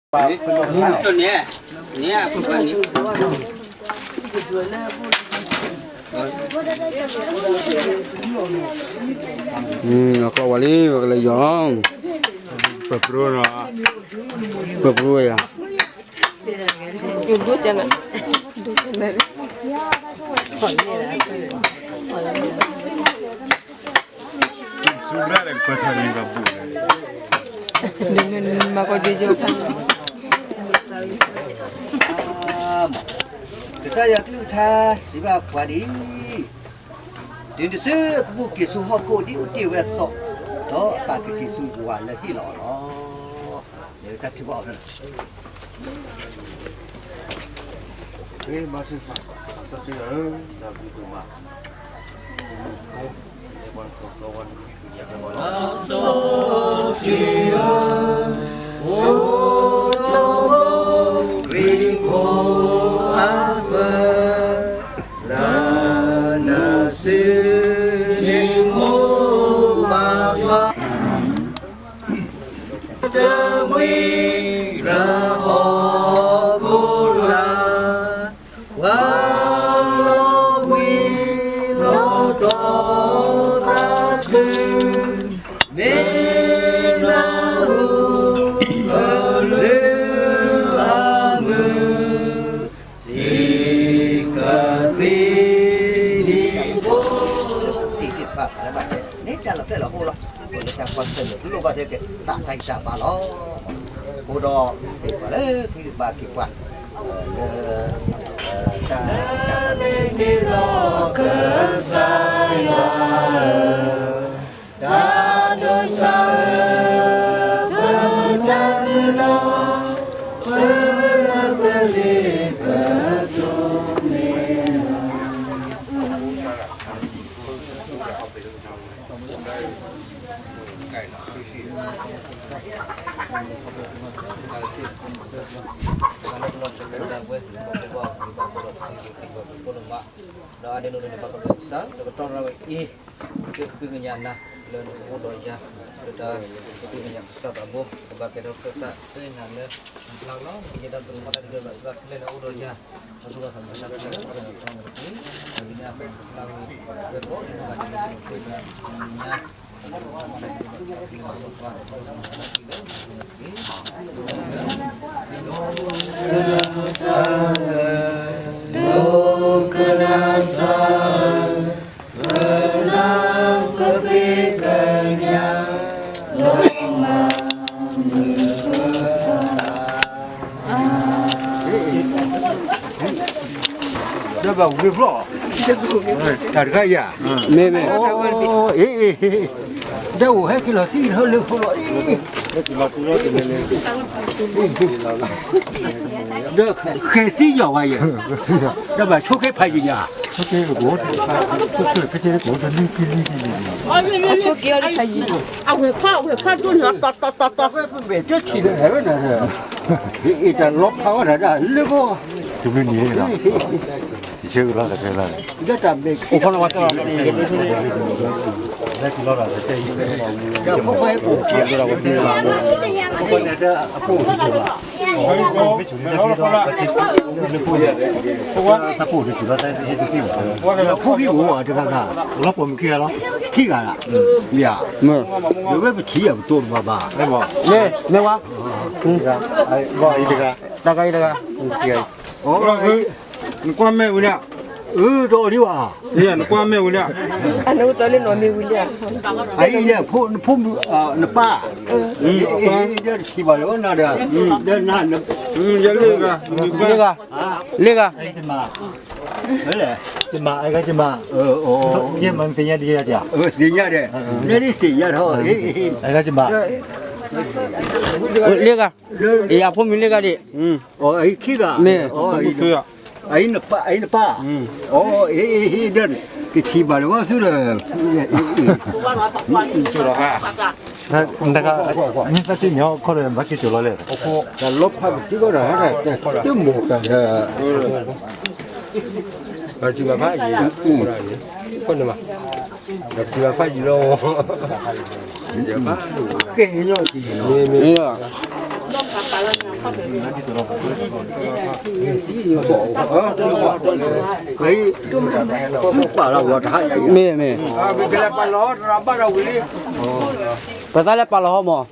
န့ၣ် န့ၣ် အကျီဝါလံ ဝဲကလဲၤယီၤ, ပပြိနီၤ, ပပြိယၤ, ဆူရၣ်ဒီးကပၢၤထီၣ်န့ၣ်ကပူၤ, မၤကီၢ်ကၠိကၠိ, ကစၢ်ယွၤကလုၢ်ကထါစံးဘၣ်ပှၤဒ်အံၤ, တုၤနုၤတစုအကဘူၣ်က့ၤဆူဟီၣ်ခိၣ်ဒ်အိၣ်တ့ၢ်ဝဲအသိး, ဒီးအသးကက့ၤဆူယွၤလၢဟ့ၣ်လီၤအီၤလီၤ. လၢတၢ်ထုကဖၣ်အီၤဖဲန့ၣ် စီဆှံယွၤဧၢ, တၢ်ဘျုးဒိၣ်မး, ဖိ, လၢပှၤစီၤစီဝါနဖံဖုညါဖဲမီၤလီၤ. စီဆှံယွၤဧၢ, အိၣ်တၢ်ဖိ, ခရံာ်ဖိအပၢ်, လၢနစုန့ၣ်မိၢ်ပၢ်ယွၤ တမှံလၢဟီၣ်ခိၣ်လာ်, ပှၤလီၤဘှံးလီၤတီၤသးခု, မ့ၢ်နၢ်ဟူပလၢအမုာ် စံးကသံနံၤဖိ, တံၢ်သ့ၣ်တဖၣ် လၢဘၣ်တဲန့ၣ်တၢ်လီၤဖျဲၣ်လီၤဟိလီၤ, အဃိလၢတၢ်ကွၢ်ဆၢၣ်မဲာ် လိၣ်ဘၣ်စ့ၢ်ကီး တၢ်တၢ်ဂံၢ်တၢ်ဘါလီၤ. အဃိဒီး က့ၤပှၤလၢခံကပၤက့ၤပှၤ လၢ တၢ် တၢ်မၤန့ၢ်လီၤ ကစၢ်ယွၤဧၢ, တၢ်ဒိးစၢ်ဧၢ, ပတၢ်မုၢ်လီၤ ပလၢပလ့ပတိမ့ၢ် ဒီးအါန့ၢ်ဒိၣ်န့ၣ် ဘၣ်ကဘျံးကစၢ် ဒီးကတီၢ်ရၢ်ဝဲအံၤ ကသုကညးနၤ လၢနကအိၣ်ဒီးယၤ လၢတၢ်ကသုကညးကစၢ်သးဘိ ကဘၣ်ကဲထီၣ်ကစၢ်သ့ၣ်ညါလၢ ဘျါလီၤ ကယဲၢ်တၢ်သရူးမးတၢ်ဒုးတၢ်ဘၣ်သ့ၣ်တဖၣ်ခဲလၢာ်လၢအအိၣ်ဒီးယၤ ဒီးသူၣ်လီၤသးမုာ်တၢ်ခဲလၢာ် ဒီးပှၤမုာ်တက့ၢ် ဒီးကညးအသးကဘျါဝဲ ဝဲကိး ဒီးဘၣ်ဝံၤဖျိ တၢ်တခါယၤ မ့ၢ်မ့ၢ် ဒီးအိၣ်ဟဲက့ၤလီၤသံလၢဖိလီၤအံၤ ဒီးဃဲၤသံယီၤဝဲယဲၢ် ဒီးဘၣ်ဆိက့ၤဖးယံာ်ညါ ဆိက့ၤကကိး ဆိက့ၤကကိး တနံၤကလံၤကလံၤ အဝဲၢ်ဖး အဝဲၢ်ဖးဒိၣ်န့ၣ် တီတီတီတီ အ့ၣ် တၢ်လီၤဖးဝဲဒၣ်လၢဘီ တမ့ၢ်န့ၣ်လီၤ ယဆၢကလီၤတၢ်ခဲလၢာ် လၢတၢ်မဲာ်ခံ တၢ်ဖိခွါဟဲပူၤက့ၤ အဖိခွါဟဲပူၤက့ၤ ဖိဖံအိၣ်တဂၤဂၤ လီၤပှီၢ်မုၢ်ခံဂၤလီၤ ခံဂၤလီၤ မ့ၢ် ဒီးဝဲပထံၣ်အပတိတဘၣ်ဘၣ် လဲၤ လဲၤဝါ တၢ်ဂၤအံၤတဂၤ နကွၢ်မဲာ်ဝံၤလံ အၢ ဒီးအီၤဒံးဘၣ် နကွၢ်မဲာ်ဝံၤလံ အအံၤဒီး နဖိမုၣ် နပၢ် ဒီးတထံၣ်ဘၣ်လၢနၤဒီး ဒီးနၤ လ့ဂၤ လ့ဂၤ ယမၤ အဲဂၤယမၤ ယမၤသ့ၣ်ညါဒ်ယၤ သ့ၣ်ညါဒီး လၢဒ်သ့ၣ်ညါထီၣ် အဲဂၤယမၤ လ့ဂၤ အံၤအဖိမုၣ်လ့ဂၤဒံး အံၤခံဂၤ မ့ၢ် အံၤနပၢ် အံၤနပၢ် အံၤ ဒီး ကထံၣ်ဘၣ်လၢဝဲဆူဒီး တဂၤ မ့ၢ်သးတ့ၢ်ညီခီဒီး ဘၣ်က့ၤကၠီၤလီၤလဲၣ် တၢ်လီၤဖးကသံကီးဒီး ဟဲတၢ်တမိၢ်ကၤဒီး ပထံၣ်ဘၣ်ဖးယံၤ ဒီးပထံၣ်ဘၣ်ဖးယံၤလီၤ ကဲညီက့ၤ မ့ၢ် မ့ၢ် မ့ၢ်မ့ၢ်, ပသးလဲၤပာ်လီၤဟီမး,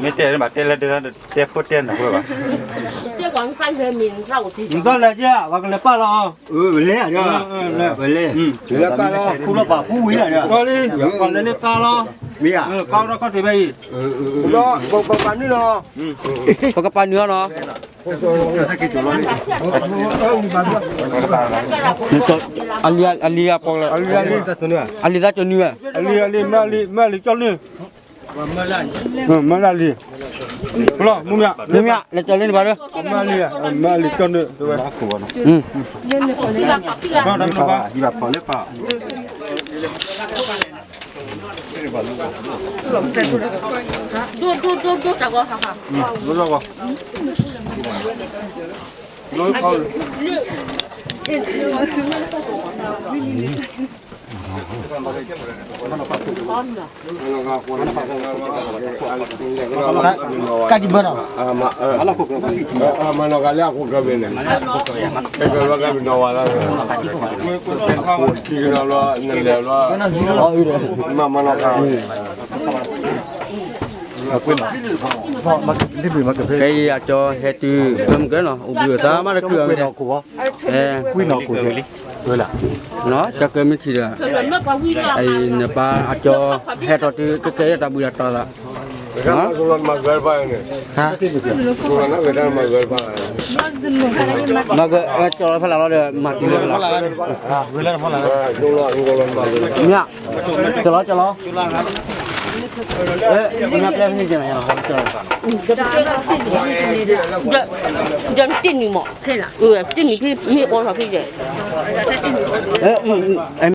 မ့ၢ်တဲဘၣ်တဲလၢတဲဖိတဲနၢ်ဝဲဘၣ်, နသးလဲၤကဲ ပှၤကလဲၤပာ်လီၤ, လဲၤ, လဲၤ, ခူလီၤပာ်ဖူဝံၤလီၤ, ကီလံ, ပှၤလဲၤလၢကါလီၤ, မ့ၢ်, ကါထီၣ်ခီၣ်ထံးဖဲအံၤ, ပကပာ်နုာ်အီၤနီၤ, အလံာ်, အလံာ်, အလံာ်သးကၠိနုာ်, အလံာ်, မ့ၢ်အလံာ်ကၠိနုာ်, မ့ၢ်လၢအလံာ်, မ့ၢ်မ့ၢ်, လဲၤကၠိလၢန့ၣ်ဘၣ်ဒီး, မ့ၢ်အလံာ်ကၠိနုာ်, ကၢ်ကံၢ်ဘၢနီၤ, မနီၢ်ကလၢအခိၣ်ကၢ်ဘၢန့ၣ်, ကဲကဲလီၤကဘၣ်နီၢ်ဝါလၢ, ခံကနီၤလီၤ နလဲၤလီၤ, မနီၢ်ကလၢ, ဖဲအံၤအကၠီဟဲတုၤ ဖဲမုၢ်ကဲနီၤ အိၣ်ဘှံးအိၣ်သါမးတချုးအီၤ, ကွံနီၤခိၣ်, ကၢကဲမ့ၢ်ထံၣ်ဒီး, အံၤနပၢ်အကၠီ ဟဲထီၣ်တုၤကကဲယတၢ်ဘှံးအတၢ်သး, မၤဂၢၢ်တဖၣ်န့ၣ်, မၤဂၢၢ်, ကၠီလီၤဖဲလၢ်လီၤဒီး မၤတုၤလၢဖဲလၢ်, မ့ၢ်, ကၠီလီၤကၠီလီၤ, မ့ၢ်ပျဲဖဲန့ၣ်ကဲနၤ, ဒီးတ့ၢ်နံၤမး, တ့ၢ်နံၤဖဲမ့ၢ်အိးထီၣ်ဖဲယဲၢ်